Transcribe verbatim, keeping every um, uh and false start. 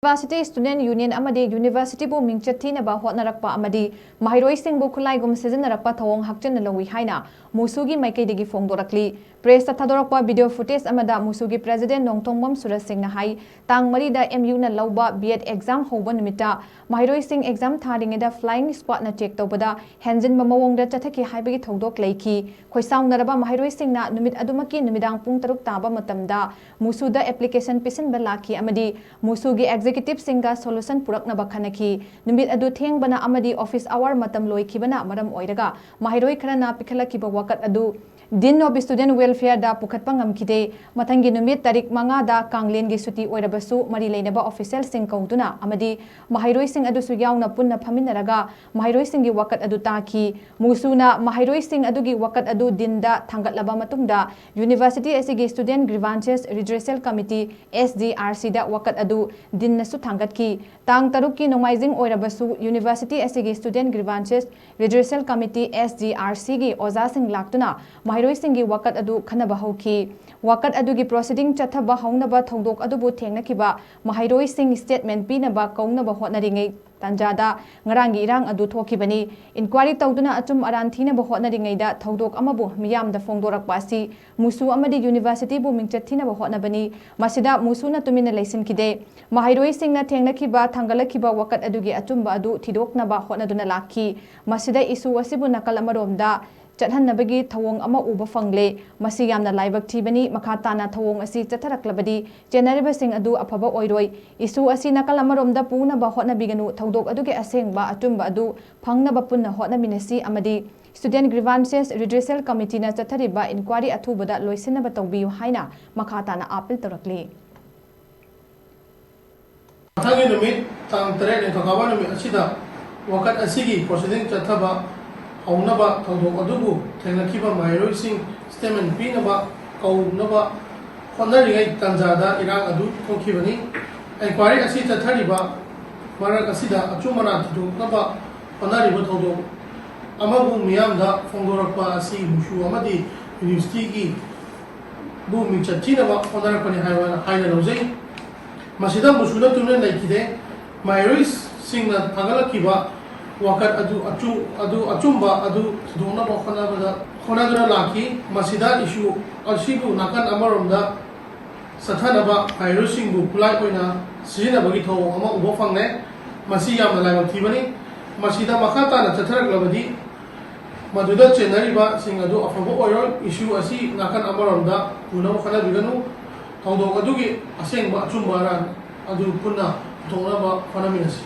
University Student Union ꯑꯃꯗꯤ universityꯕꯨ ꯃꯤꯡꯆꯠ ꯊꯤꯅꯕ ꯍꯣꯠꯅꯔꯛꯄ ꯑꯃꯗꯤ ꯃꯍꯩꯔꯣꯏꯁꯤꯡꯕꯨ ꯈꯨꯠꯂꯥꯏꯒꯨꯝ ꯁꯤꯖꯤꯟꯅꯔꯛꯄ ꯊꯧꯑꯣꯡ ꯍꯛꯆꯤꯟꯅ ꯂꯧꯏ ꯍꯥꯏꯅ ꯃꯨꯁꯨꯒꯤ ꯃꯥꯏꯀꯩꯗꯒꯤ ꯐꯣꯡꯗꯣꯔꯛꯂꯤ꯫ Pressꯇ ꯊꯥꯗꯣꯔꯛꯄ video footage ꯑꯃꯗ ꯃꯨꯁꯨꯒꯤ president ꯅꯣꯡꯊꯣꯡꯕꯝ ꯁꯨꯔꯖ ꯁꯤꯡꯅ ꯍꯥꯏ, ꯇꯥꯡ ꯃꯔꯤꯗ M Uꯅ ꯂꯧꯕ B.Ed exam ꯍꯧꯕ ꯅꯨꯃꯤꯠꯇ ꯃꯍꯩꯔꯣꯏꯁꯤꯡ exam ꯊꯥꯔꯤꯉꯩꯗ flying squadꯅ check ꯇꯧꯕꯗ ꯍꯦꯟꯖꯤꯟꯕ ꯃꯑꯣꯡꯗ ꯆꯠꯊꯈꯤ ꯍꯥꯏꯕꯒꯤ ꯊꯧꯗꯣꯛ ꯂꯩꯈꯤ꯫ ꯈꯣꯏꯁꯥꯎꯅꯔꯕ ꯃꯍꯩꯔꯣꯏꯁꯤꯡꯅ ꯅꯨꯃꯤꯠ ꯑꯗꯨꯃꯛꯀꯤ ꯅꯨꯃꯤꯗꯥꯡ ꯄꯨꯡ ꯇꯔꯨꯛ ꯇꯥꯕ ꯃꯇꯝꯗ ꯃꯨꯁꯨꯗ application ꯄꯤꯁꯤꯟꯕ ꯂꯥꯛꯈꯤ ꯑꯃꯗꯤ ꯃꯨꯁꯨꯒꯤ executiveꯁꯤꯡꯒ solution ꯄꯨꯔꯛꯅꯕ ꯈꯟꯅꯈꯤ꯫ ꯅꯨꯃꯤꯠ ꯑꯗꯨ ꯊꯦꯡꯕꯅ ꯑꯃꯗꯤ office hour ꯃꯇꯝ ꯂꯣꯏꯈꯤꯕꯅ ꯃꯔꯝ ꯑꯣꯏꯔꯒ ꯃꯍꯩꯔꯣꯏ ꯈꯔꯅ ꯄꯤꯈꯠꯂꯛꯈꯤꯕ ꯋꯥꯀꯠ ꯑꯗꯨ Dean of Student Welfareꯗ ꯄꯨꯈꯠꯄ ꯉꯝꯈꯤꯗꯦ꯫ ꯃꯊꯪꯒꯤ ꯅꯨꯃꯤꯠ ꯇꯥꯔꯤꯛ ꯃꯉꯥꯗ ꯀꯥꯡꯂꯦꯟꯒꯤ ꯁꯨꯇꯤ ꯑꯣꯏꯔꯕꯁꯨ ꯃꯔꯤ ꯂꯩꯅꯕ officialꯁꯤꯡ ꯀꯧꯗꯨꯅ ꯑꯃꯗꯤ ꯃꯍꯩꯔꯣꯏꯁꯤꯡ ꯑꯗꯨꯁꯨ ꯌꯥꯎꯅ ꯄꯨꯟꯅ ꯐꯝꯃꯤꯟꯅꯔꯒ ꯃꯍꯩꯔꯣꯏꯁꯤꯡꯒꯤ ꯋꯥꯀꯠ ꯑꯗꯨ ꯇꯥꯈꯤ꯫ ꯃꯨꯁꯨꯅ ꯃꯍꯩꯔꯣꯏꯁꯤꯡ ꯑꯗꯨꯒꯤ ꯋꯥꯀꯠ ꯑꯗꯨ Deanꯗ ꯊꯥꯡꯒꯠꯂꯕ ꯃꯇꯨꯡꯗ university ꯑꯁꯤꯒꯤ Student Grievances Redressal Committee, S G R Cꯗ ꯋꯥꯀꯠ ꯑꯗꯨ Deanꯅꯁꯨ ꯊꯥꯡꯒꯠꯈꯤ꯫ ꯇꯥꯡ ꯇꯔꯨꯛꯀꯤ ꯅꯣꯡꯃꯥꯏꯖꯤꯡ ꯑꯣꯏꯔꯕꯁꯨ university ꯑꯁꯤꯒꯤ Student Grievances Redressal Committee, S G R Cꯒꯤ ꯑꯣꯖꯥꯁꯤꯡ ꯂꯥꯛꯇꯨꯅ ꯃꯍꯩꯔꯣꯏꯁꯤꯡꯒꯤ ꯋꯥꯀꯠ ꯑꯗꯨ ꯈꯟꯅꯕ ꯍꯧꯈꯤ꯫ ꯋꯥꯀꯠ ꯑꯗꯨꯒꯤ proceeding ꯆꯠꯊꯕ ꯍꯧꯅꯕ ꯊꯧꯗꯣꯛ ꯑꯗꯨꯕꯨ ꯊꯦꯡꯅꯈꯤꯕ ꯃꯍꯩꯔꯣꯏꯁꯤꯡ statement ꯄꯤꯅꯕ ꯀꯧꯅꯕ ꯍꯣꯠꯅꯔꯤꯉꯩ ꯇꯥꯟꯖꯥꯗ ꯉꯔꯥꯡꯒꯤ ꯏꯔꯥꯡ ꯑꯗꯨ ꯊꯣꯛꯈꯤꯕꯅꯤ꯫ Inquiry ꯇꯧꯗꯨꯅ ꯑꯆꯨꯝ ꯑꯔꯥꯟ ꯊꯤꯅꯕ ꯍꯣꯠꯅꯔꯤꯉꯩꯗ ꯊꯧꯗꯣꯛ ꯑꯃꯕꯨ ꯃꯤꯌꯥꯝꯗ ꯐꯣꯡꯗꯣꯔꯛꯄ ꯑꯁꯤ ꯃꯨꯁꯨ ꯑꯃꯗꯤ universityꯕꯨ ꯃꯤꯡꯆꯠ ꯊꯤꯅꯕ ꯍꯣꯠꯅꯕꯅꯤ꯫ ꯃꯁꯤꯗ ꯃꯨꯁꯨꯅ ꯇꯨꯃꯤꯟꯅ ꯂꯩꯁꯤꯟꯈꯤꯗꯦ꯫ ꯃꯍꯩꯔꯣꯏꯁꯤꯡꯅ ꯊꯦꯡꯅꯈꯤꯕ, ꯊꯥꯡꯒꯠꯂꯛꯈꯤꯕ ꯋꯥꯀꯠ ꯑꯗꯨꯒꯤ ꯑꯆꯨꯝꯕ ꯑꯗꯨ ꯊꯤꯗꯣꯛꯅꯕ ꯍꯣꯠꯅꯗꯨꯅ ꯂꯥꯛꯈꯤ꯫ ꯃꯁꯤꯗ issue ꯑꯁꯤꯕꯨ ꯅꯥꯀꯜ ꯑꯃꯔꯣꯝꯗ ꯆꯠꯍꯟꯅꯕꯒꯤ ꯊꯧꯑꯣꯡ ꯑꯃ ꯎꯕ ꯐꯪꯂꯦ꯫ ꯃꯁꯤ ꯌꯥꯝꯅ ꯂꯥꯏꯕꯛ ꯊꯤꯕꯅꯤ꯫ ꯃꯈꯥ ꯇꯥꯅ ꯊꯧꯑꯣꯡ ꯑꯁꯤ ꯆꯠꯊꯔꯛꯂꯕꯗꯤ ꯆꯦꯟꯅꯔꯤꯕꯁꯤꯡ ꯑꯗꯨ ꯑꯐꯕ ꯑꯣꯏꯔꯣꯏ꯫ Issue ꯑꯁꯤ ꯅꯥꯀꯜ ꯑꯃꯔꯣꯝꯗ ꯄꯨꯅꯕ ꯍꯣꯠꯅꯕꯤꯒꯅꯨ꯫ ꯊꯧꯗꯣꯛ ꯑꯗꯨꯒꯤ ꯑꯁꯦꯡꯕ ꯑꯆꯨꯝꯕ ꯑꯗꯨ ꯐꯪꯅꯕ ꯄꯨꯟꯅ ꯍꯣꯠꯅꯃꯤꯟꯅꯁꯤ ꯑꯃꯗꯤ Student Grievances Redressal Committeeꯅ ꯆꯠꯊꯔꯤꯕ inquiry ꯑꯊꯨꯕꯗ ꯂꯣꯏꯁꯤꯟꯅꯕ ꯇꯧꯕꯤꯌꯨ ꯍꯥꯏꯅ ꯃꯈꯥ ꯇꯥꯅ appeal ꯇꯧꯔꯛꯂꯤ꯫ ꯃꯊꯪꯒꯤ ꯅꯨꯃꯤꯠ, ꯇꯥꯡ ꯇꯔꯦꯠ, ꯅꯤꯡꯊꯧꯀꯥꯕ ꯅꯨꯃꯤꯠ ꯑꯁꯤꯗ ꯋꯥꯀꯠ ꯑꯁꯤꯒꯤ proceeding ꯆꯠꯊꯕ ꯍꯧꯅꯕ ꯊꯧꯗꯣꯛ ꯑꯗꯨꯕꯨ ꯊꯦꯡꯅꯈꯤꯕ ꯃꯍꯩꯔꯣꯏꯁꯤꯡ statement ꯄꯤꯅꯕ ꯀꯧꯅꯕ ꯍꯣꯠꯅꯔꯤꯉꯩ ꯇꯥꯟꯖꯥꯗ ꯏꯔꯥꯡ ꯑꯗꯨ ꯊꯣꯛꯈꯤꯕꯅꯤ꯫ Inquiry ꯑꯁꯤ ꯆꯠꯊꯔꯤꯕ ꯃꯔꯛ ꯑꯁꯤꯗ ꯑꯆꯨꯝ ꯑꯔꯥꯟ ꯊꯤꯗꯣꯛꯅꯕ ꯍꯣꯠꯅꯔꯤꯕ ꯊꯧꯗꯣꯛ ꯑꯃꯕꯨ ꯃꯤꯌꯥꯝꯗ ꯐꯣꯡꯗꯣꯔꯛꯄ ꯑꯁꯤ ꯃꯨꯁꯨ ꯑꯃꯗꯤ universityꯒꯤ ꯕꯨ ꯃꯤꯡꯆꯠ ꯊꯤꯅꯕ ꯍꯣꯠꯅꯔꯛꯄꯅꯤ ꯍꯥꯏꯕ, ꯍꯥꯏꯅ ꯂꯧꯖꯩ꯫ ꯃꯁꯤꯗ ꯃꯨꯁꯨ ꯅꯠꯇꯨꯅ ꯂꯩꯈꯤꯗꯦ꯫ ꯃꯍꯩꯔꯣꯏꯁꯤꯡꯅ ꯊꯥꯒꯠꯂꯛꯈꯤꯕ ꯋꯥꯀꯠ ꯑꯗꯨ ꯑꯆꯨ-, ꯑꯗꯨ ꯑꯆꯨꯝꯕ ꯑꯗꯨ ꯊꯤꯗꯣꯛꯅꯕ ꯍꯣꯠꯅꯕꯗ, ꯍꯣꯠꯅꯗꯨꯅ ꯂꯥꯛꯈꯤ꯫ ꯃꯁꯤꯗ ꯏꯁꯨ ꯑꯁꯤꯕꯨ ꯅꯥꯀꯟ ꯑꯃꯔꯣꯝꯗ ꯆꯠꯊꯅꯕ ꯃꯍꯩꯔꯣꯏꯁꯤꯡꯕꯨ ꯈꯨꯠꯂꯥꯏ ꯑꯣꯏꯅ ꯁꯤꯖꯤꯟꯅꯕꯒꯤ ꯊꯧꯑꯣꯡ ꯑꯃ ꯎꯕ ꯐꯪꯂꯦ꯫ ꯃꯁꯤ ꯌꯥꯝꯅ ꯂꯥꯏꯕꯛ ꯊꯤꯕꯅꯤ꯫ ꯃꯁꯤꯗ ꯃꯈꯥ ꯇꯥꯅ ꯆꯠꯊꯔꯛꯂꯕꯗꯤ ꯃꯗꯨꯗ ꯆꯦꯟꯅꯔꯤꯕꯁꯤꯡ ꯑꯗꯨ ꯑꯐꯕ ꯑꯣꯏꯔꯣꯏ꯫ ꯏꯁꯨ ꯑꯁꯤ ꯅꯥꯀꯟ ꯑꯃꯔꯣꯝꯗ ꯄꯨꯅꯕ ꯍꯣꯠꯅꯕꯤꯒꯅꯨ꯫ ꯊꯧꯗꯣꯛ ꯑꯗꯨꯒꯤ ꯑꯁꯦꯡꯕ ꯑꯆꯨꯝꯕ ꯑꯔꯥꯟ ꯑꯗꯨ ꯄꯨꯟꯅ ꯄꯨꯊꯣꯛꯅꯕ ꯍꯣꯠꯅꯃꯤꯟꯅꯁꯤ꯫